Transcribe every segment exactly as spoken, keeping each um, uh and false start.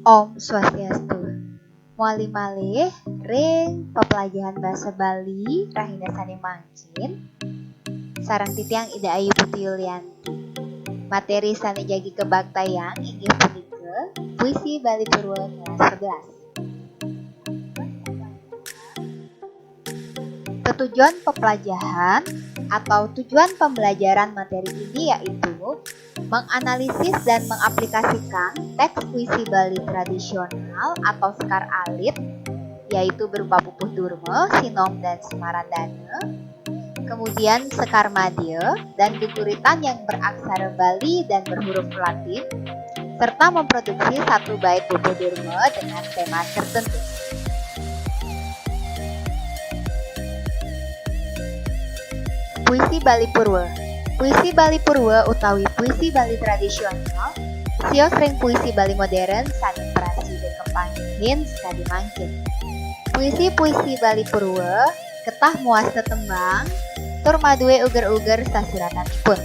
Om Swastiastu. Muali malih ring pepelajahan basa Bali rahina sane mangkin. Sareng titiang Ida Ayu Puti Yulianti. Materi sane jagi kabaktayang inggih punika Puisi Bali Purwa kelas sebelas. Tetujuan pepelajahan atau tujuan pembelajaran materi ini yaitu menganalisis dan mengaplikasikan teks puisi Bali tradisional atau sekar alit, yaitu berupa pupuh durma, sinom, dan semarandana, kemudian sekar madya, dan geguritan yang beraksara Bali dan berhuruf Latin, serta memproduksi satu bait pupuh durma dengan tema tertentu. Puisi Bali Purwa. Puisi Bali Purwa utawi puisi Bali tradisional, sios ring puisi Bali modern sane prasida kapanggihin sakadi mangkin. Puisi-puisi Bali Purwa ketah mawasta tembang, tur madue uger-uger sasuratanipun.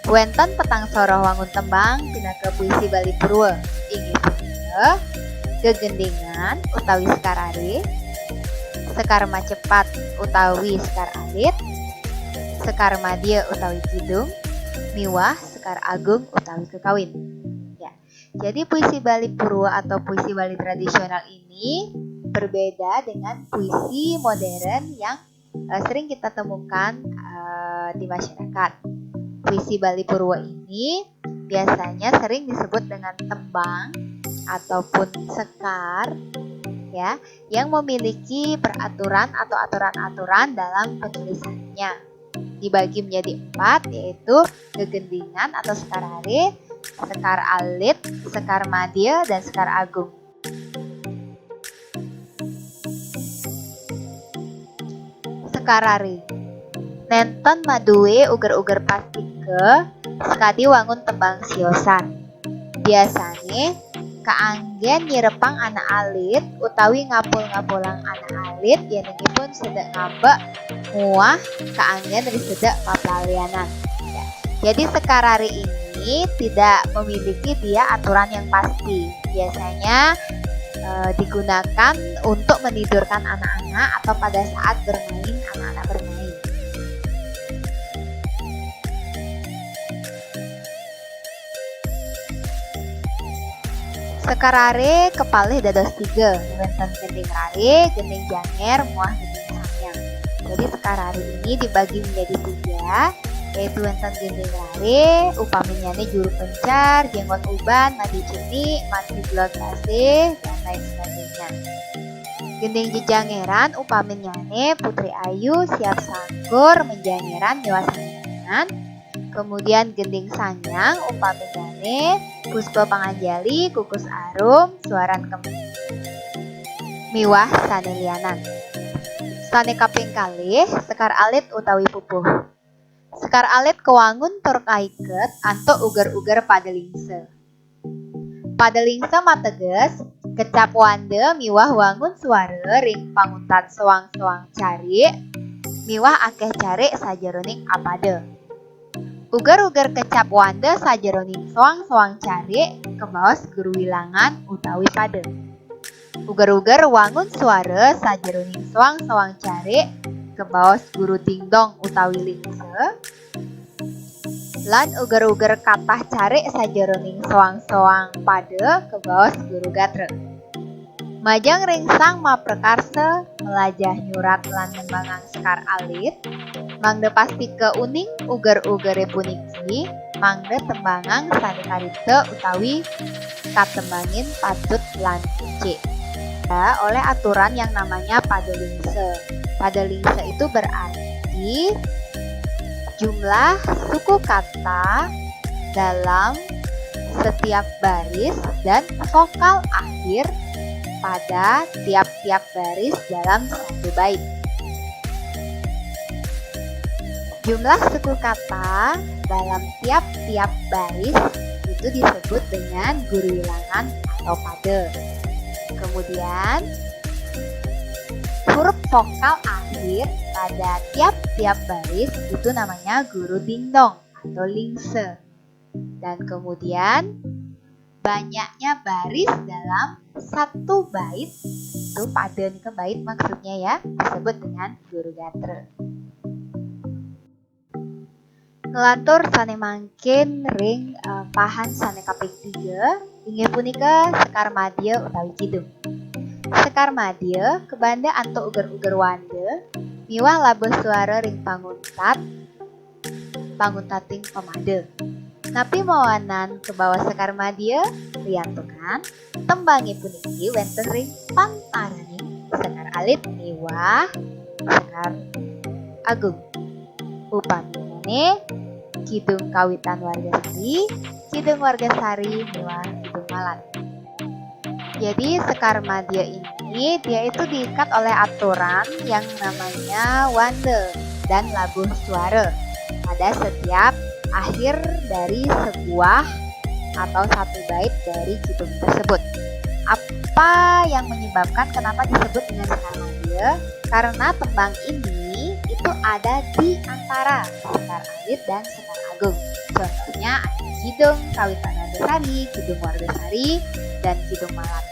Wenten petang soroh wangun tembang pinaka puisi Bali Purwa, inggih punika gegendingan utawi sekar are, sekar macepat utawi sekar alit, sekar madya utawi kidung, miwah sekar agung utawi kekawin. Ya. Jadi puisi Bali Purwa atau puisi Bali tradisional ini berbeda dengan puisi modern yang eh, sering kita temukan eh, di masyarakat. Puisi Bali Purwa ini biasanya sering disebut dengan tembang ataupun sekar, ya, yang memiliki peraturan atau aturan-aturan dalam penulisannya. Dibagi menjadi empat, yaitu gegendingan atau sekar are, sekar alit, sekar madya, dan sekar agung. Sekar are. Nenten madue uger-uger pastika sakadi wangun tembang siosan. Biasane kaanggen nyirepang anak alit utawi ngapul-ngapulang anak alit yenenipun sedek ngambek muah kaanggen ri sedek paplalianan. Ya. Jadi sekar are ini tidak memiliki dia aturan yang pasti. Biasanya eh, digunakan untuk menidurkan anak-anak atau pada saat bermain, anak-anak bermain. Sekar are kepalih dados tiga, wenten gending rare, gending janger, muah gending sanyang. Jadi sekar are ini dibagi menjadi tiga, yaitu wenten gending rare, upaminyane juru pencar, jenggot uban, madi cenik, madi belod basih, dan lain sebagainya. Gending jejangeran upaminyane putri ayu, siap sangkur, menjangeran, miwah sanyang. Kemudian gending sanyang upaminyane puspa panganjali, kukus arum, suaran kemeng, miwah sane lianan. Sane kaping kalih, sekar alit utawi pupuh. Sekar alit kawangun tur kaiket antuk uger-uger pada lingsa. Pada lingsa mateges kecap wanda miwah wangun suara ring panguntat soang-soang carik miwah akeh carik sajeroning apada. Uger-uger kecap wanda sajeroning soang-soang carik kabaos guru wilangan utawi pada. Uger-uger wangun suara sajeroning soang-soang carik kabaos guru dingdong utawi lingsa, lan uger-uger katah carik sajeroning soang-soang pada kabaos guru gatra. Majeng ring sang maprakarsa nglajah nyurat lan nembangang sekar alit, mangda pastika uning uger-ugere puniki, mangda tembangang sane karipta utawi katembangin patut lan becik. Ya, oleh aturan yang namanya pada lingsa. Pada lingsa itu berarti jumlah suku kata dalam setiap baris dan vokal akhir pada tiap-tiap baris dalam satu bait. Jumlah suku kata dalam tiap-tiap baris itu disebut dengan guru wilangan atau pada. Kemudian, huruf vokal akhir pada tiap-tiap baris itu namanya guru dingdong atau lingsa. Dan kemudian, banyaknya baris dalam satu bait, itu pada nika bait maksudnya ya, disebut dengan guru gatra. Ngelantur sane mangkin ring uh, pahan sane kaping tiga, inggih punika sekar madya utawi kidung. Sekar madya kabanda antuk uger-uger wanda miwah labuh suara ring panguntat, panguntating pamada. Napi mawanan kabawa sekar madya? Riantukan tembangipun inggih wenten ring pantaraning sekar alit miwah sekar agung. Upamine kidung kawitan warga sari, kidung warga sari miwah kidung malat. Jadi sekar madya ini dia itu diikat oleh aturan yang namanya wanda dan labuh suara pada setiap akhir dari sebuah atau satu bait dari kidung tersebut. Apa yang menyebabkan kenapa disebut dengan sekar madya? Karena tembang ini itu ada di antara sekar alit dan sekar agung. Contohnya ada kidung kawitan warga sari, kidung warga sari, dan kidung malat.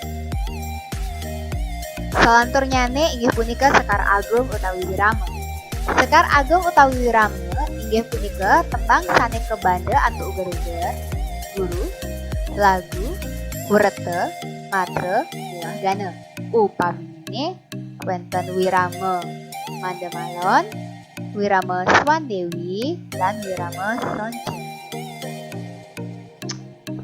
Salanturnyane inggih punika sekar agung utawi wirama. Sekar agung utawi wirama inggih punika tembang sane kabanda antuk uger-uger, guru, lagu, wreta, matra, miwah gana. Upamine wenten wirama mandamalon, wirama swandewi, lan wirama sronca.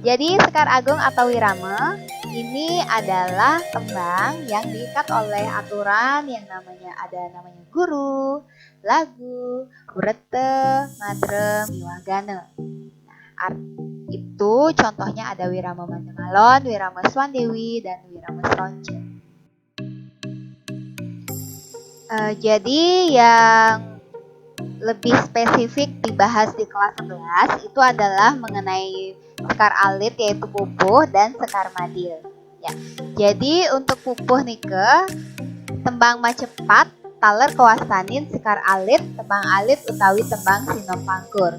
Jadi sekar agung atau wirama ini adalah tembang yang diikat oleh aturan yang namanya ada namanya guru, lagu, wreta, matra, miwah gana. Nah, art- itu contohnya ada wirama mandamalon, wirama swandewi, dan wirama sronca. Uh, jadi yang lebih spesifik dibahas di kelas sebelas itu adalah mengenai sekar alit yaitu pupuh dan sekar madya. Ya. Jadi untuk pupuh nika tembang macepat taler kawastanin sekar alit, tembang alit utawi tembang sinompangkur.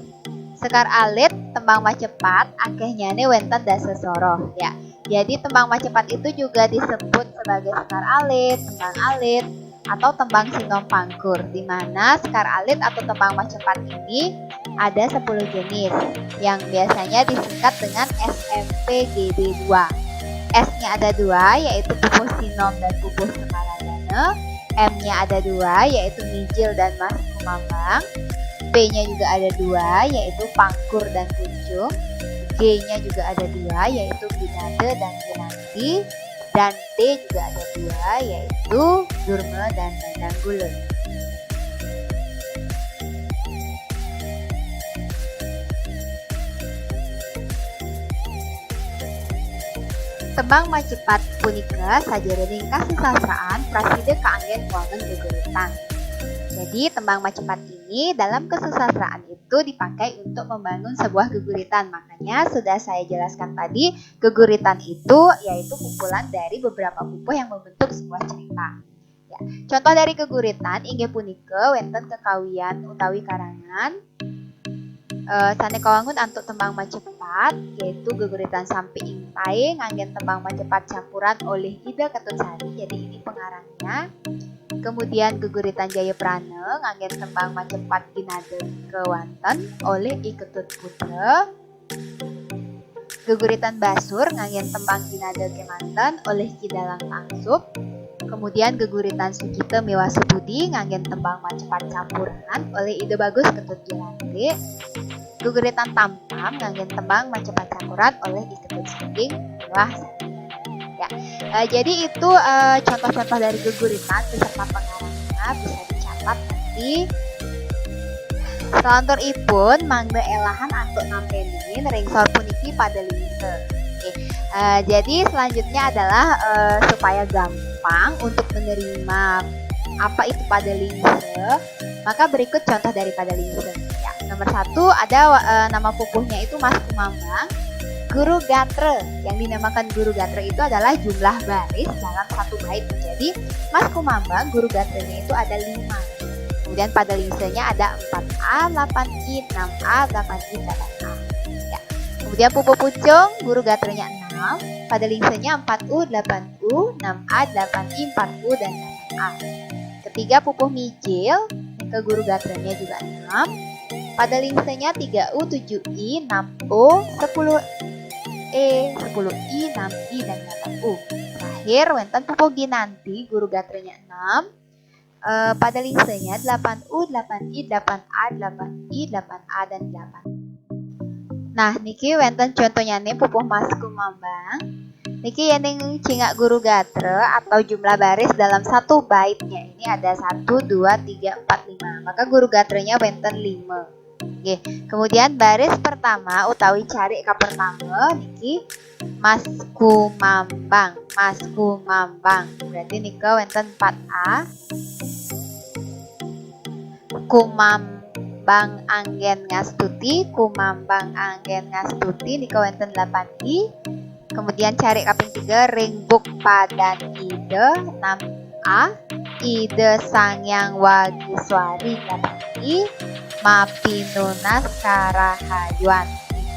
Sekar alit tembang macepat akehnyane wenten dasa soroh ya. Jadi tembang macepat itu juga disebut sebagai sekar alit, tembang alit, atau tembang sinompangkur, di mana sekar alit atau tembang macepat ini ada sepuluh jenis yang biasanya disingkat dengan S M P G B dua. S-nya ada dua, yaitu pupuh sinom dan pupuh semaradana. M-nya ada dua, yaitu mijil dan mas kumambang. P-nya juga ada dua, yaitu pangkur dan pucung. G-nya juga ada dua, yaitu ginada dan ginanti. Dan D juga ada dua, yaitu durma dan dandanggula. Tembang macepat punika sajroning kasusastraan prasida kaanggen wangun geguritan. Jadi tembang macepat ini dalam kasusastraan itu dipakai untuk membangun sebuah geguritan. Makanya sudah saya jelaskan tadi, geguritan itu yaitu kumpulan dari beberapa pupuh yang membentuk sebuah cerita. Ya, contoh dari geguritan inggih punika wenten kekawian utawi karangan eh, sane kawangun antuk tembang macepat, yaitu geguritan Sampi Ingtai nganggen tembang macepat campuran olih Ida Ketut Sari. Jadi ini pengarangnya. Kemudian geguritan Jayaprana nganggen tembang macepat ginada kewanten olih I Ketut Putra. Geguritan Basur nganggen tembang ginada kemanten olih Ki Dalang Tangsup. Kemudian geguritan Sugita miwah Subudi nganggen tembang macepat campuran olih Ida Bagus Ketut Girante. Geguritan Tampam nganggen tembang macepat campuran olih I Ketut Sinding miwah Sanding. Ya. Eh, jadi itu eh, contoh-contoh dari geguritan beserta pengarangnya bisa dicatat nanti. Salanturipun mangda elahan antuk nampenin ring sor puniki pada lingsa. Oke. Eh, jadi selanjutnya adalah eh, supaya gampang untuk menerima apa itu pada lingsa, maka berikut contoh dari pada lingsa. Ya, nomor satu ada eh, nama pupuhnya itu Mas Kumambang. Guru gatra yang dinamakan guru gatra itu adalah jumlah baris dalam satu bait. Jadi Mas Kumambang guru gatranya itu ada lima. Kemudian pada lingsanya ada empat A, delapan I, enam A, delapan I, delapan A. Ya. Kemudian pupuh pucung, guru gatranya enam. enam, pada lingsenya empat U, delapan U, enam A, delapan I, empat U, dan delapan A. Ketiga pupuh mijil, nika guru gatranya juga enam. Pada lingsenya tiga U, tujuh I, enam O, sepuluh E, sepuluh I, enam I, dan delapan U. Terakhir, wénten pupuh ginanti guru gatranya enam. Eh, pada lingsenya delapan U, delapan I, delapan A, delapan I, delapan A, dan delapan. Nah, niki wénten contohnyané pupuh Mas Kumambang. Niki yéning cingak guru gatra atau jumlah baris dalam satu baitnya ini ada satu, dua, tiga, empat, lima. Maka guru gatranya wénten lima. Nggih. Kemudian baris pertama utawi carik kapertama niki Mas Kumambang, Mas Kumambang. Berarti nika wénten empat A. Kumambang Anggén Ngastuti, Kumambang Anggén Ngastuti nika wénten delapan I. Kemudian carik kaping tiga, Ringbuk Padan Ida, enam A. Ida Sanghyang Wagiswari, delapan I. Mapinunas Karahayuan,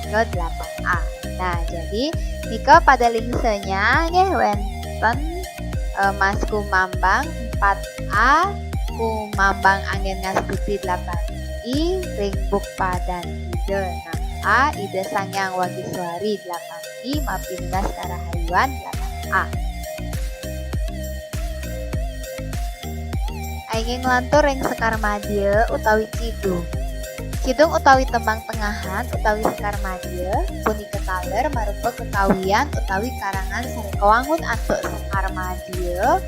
nika delapan A. Nah, jadi nika pada lingsenya nggih wénten, eh, Mas Kumambang empat A, Kumambang Anggén Ngastuti delapan I, Ringbuk Padan Ida enam A, Ida Sanghyang Wagiswari delapan I, Mapinunas Karahayuan delapan A. Aingé nglantur ring sekar madya utawi kidung. Kidung utawi tembang tengahan utawi sekar madya punika taler marupa kekawian utawi karangan sané kawangun antuk sekar madya,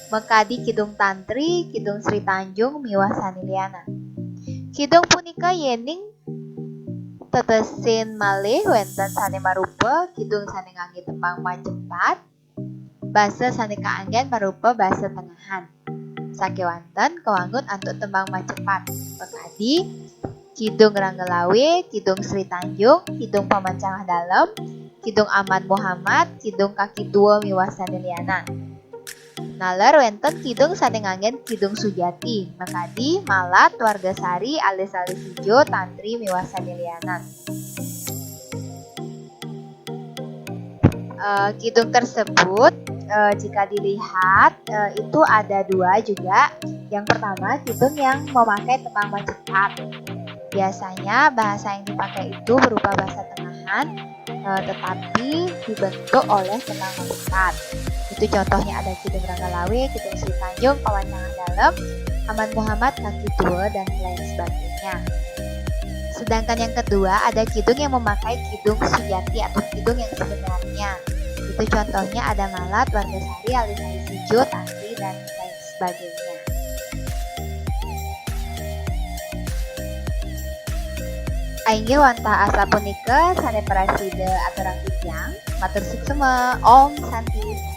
makadi Kidung Tantri, Kidung Sri Tanjung, miwah sané lianan. Kidung punika yéning tetesin malih wénten sané marupa kidung sané nganggé tembang macepat, basa sané kaanggén marupa basa tengahan. Sakéwanten kawangun antuk tembang macepat, makadi Kidung Rangga Lawé, Kidung Sri Tanjung, Kidung Paman Cangah Dalem, Kidung Aman Muhammad, Kidung Kaki Tua miwah sané lianan. Naler wénten kidung sané nganggén Kidung Sujati, makadi Malat, Warga Sari, Alis-alis Ijo, Tantri miwah sané lianan. Eh, kidung tersebut, eh, jika dilihat, eh, itu ada dua juga. Yang pertama, kidung yang memakai tembang macepat. Biasanya bahasa yang dipakai itu berupa bahasa tengahan, eh, tetapi dibentuk oleh tembang macepat. Itu contohnya ada Kidung Rangga Lawé, Kidung Sri Tanjung, Paman Cangah Dalem, Aman Muhammad, Kaki Tua, dan lain sebagainya. Sedangkan yang kedua ada kidung yang memakai Kidung Sujati atau kidung yang sebenarnya. Itu contohnya ada Malat, Warga Sari, Alis-alis Ijo, Tantri, dan lain sebagainya. Inggih wantah asapunika sané prasida aturang titiang. Matur suksma, Om Santi.